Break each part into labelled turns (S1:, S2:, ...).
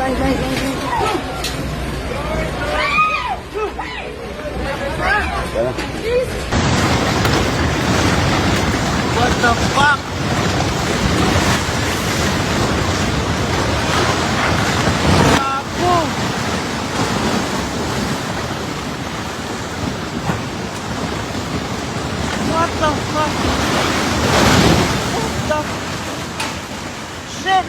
S1: Bay, bay, bay, bay.
S2: What the fuck? Gago! What the fuck? What the shit?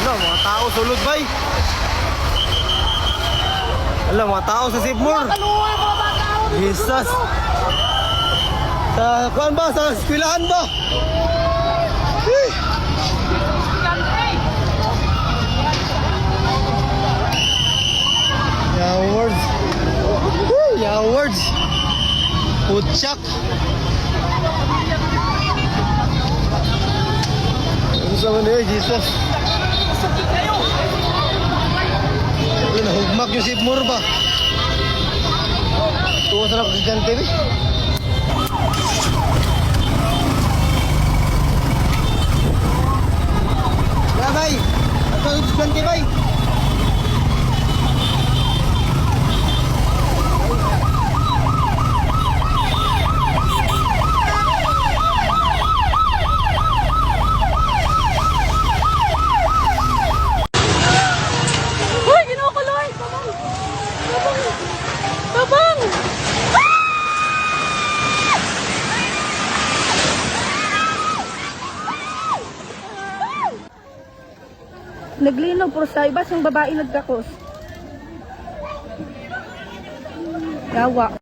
S3: Wala, mga tao sulod bay. Wala, mga tao sa Sibmore. Jesus. Sa kuan ba? Sa eskwelahan ba? Eh. Yeah, words. Yeah, words. Putsak. Ano sa man eh, Jesus. Ano, nahugmak yung Sibmore ba? Tuwa sa presidente ba? Bay! Ato yung presidente bay!
S1: Uy, ginoo ko, Lord! Tabang! Tabang! Tabang! Naglinog pero sa iba siyang babae nagkakos. Gawa.